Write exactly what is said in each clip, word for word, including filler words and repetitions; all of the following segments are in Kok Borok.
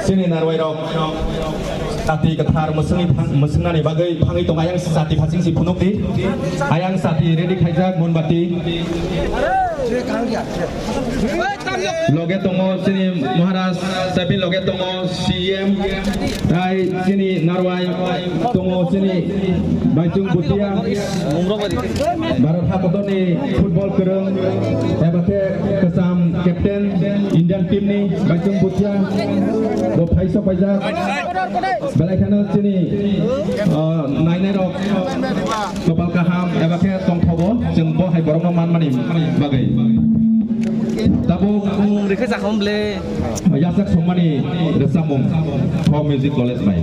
Chini narwai rok jati kwthar mwswngni thang-, mwswngnani bagwi phangwi tongo. Ayang jati phasing si phunuk di. Ayang jati ready khaijak, monbati. Loge tongo chini Maharaj, sabi loge tongo C M, tai chini narwai tongo chini Baichung Bhutia, Bharat hakotorni football kwrwng, eba khe kwcham captain Indian team ni Baichung Bhutia, bo phai sok paijak. Belai kheno chini, ah, nainai rok kopal kaham eba khe tongthogo, chwng bo hai borokno manmani bagwi. Tabuk mung rikhe jakhom ble. Yachak songmani rwchapmung Pho Music College bai.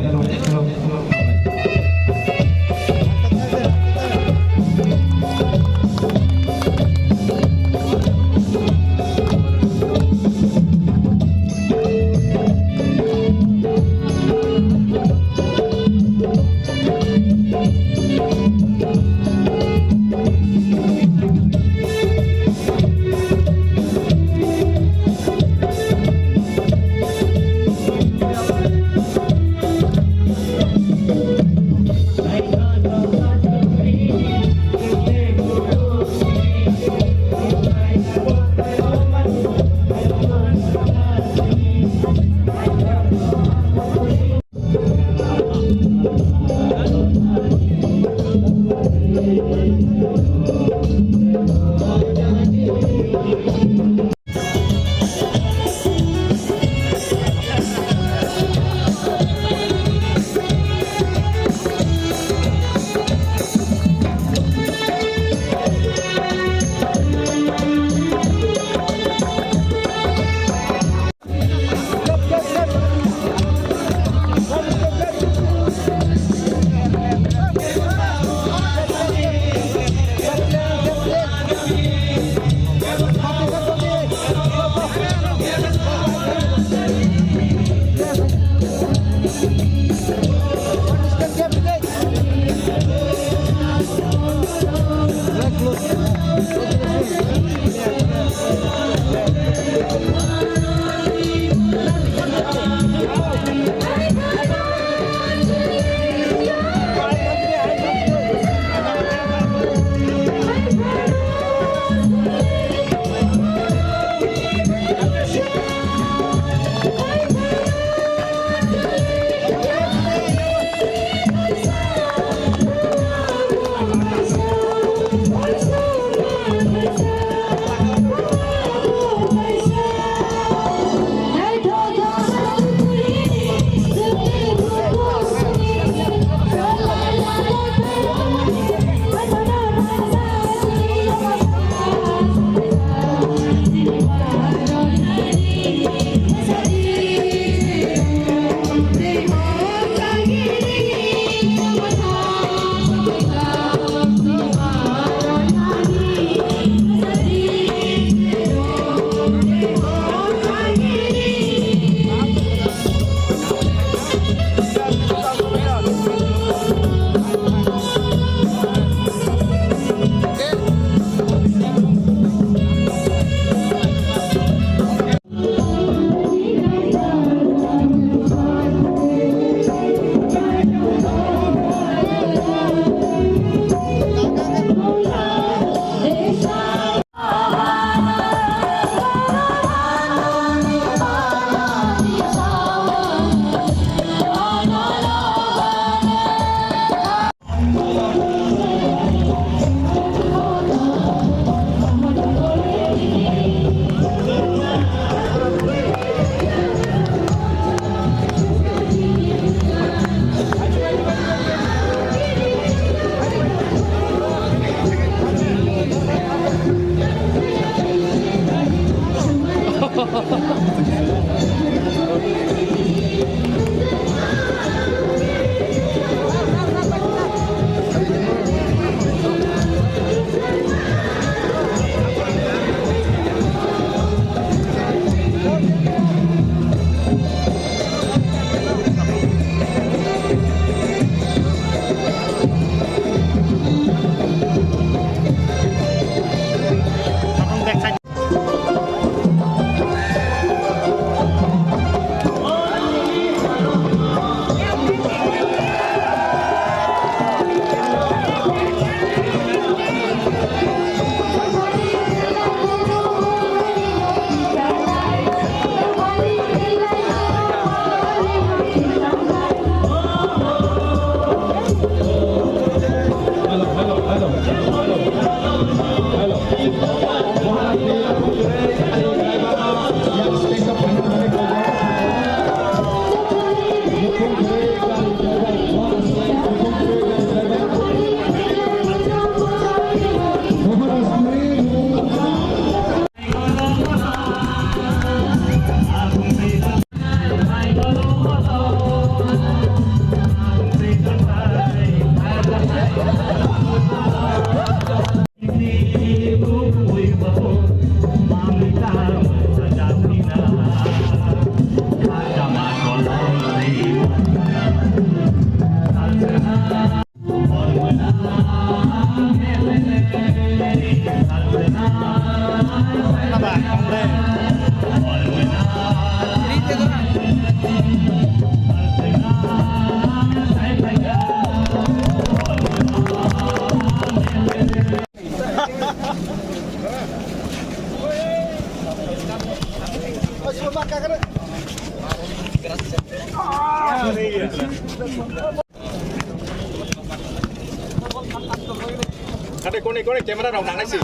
Kate kone kone camera rok nangnai si.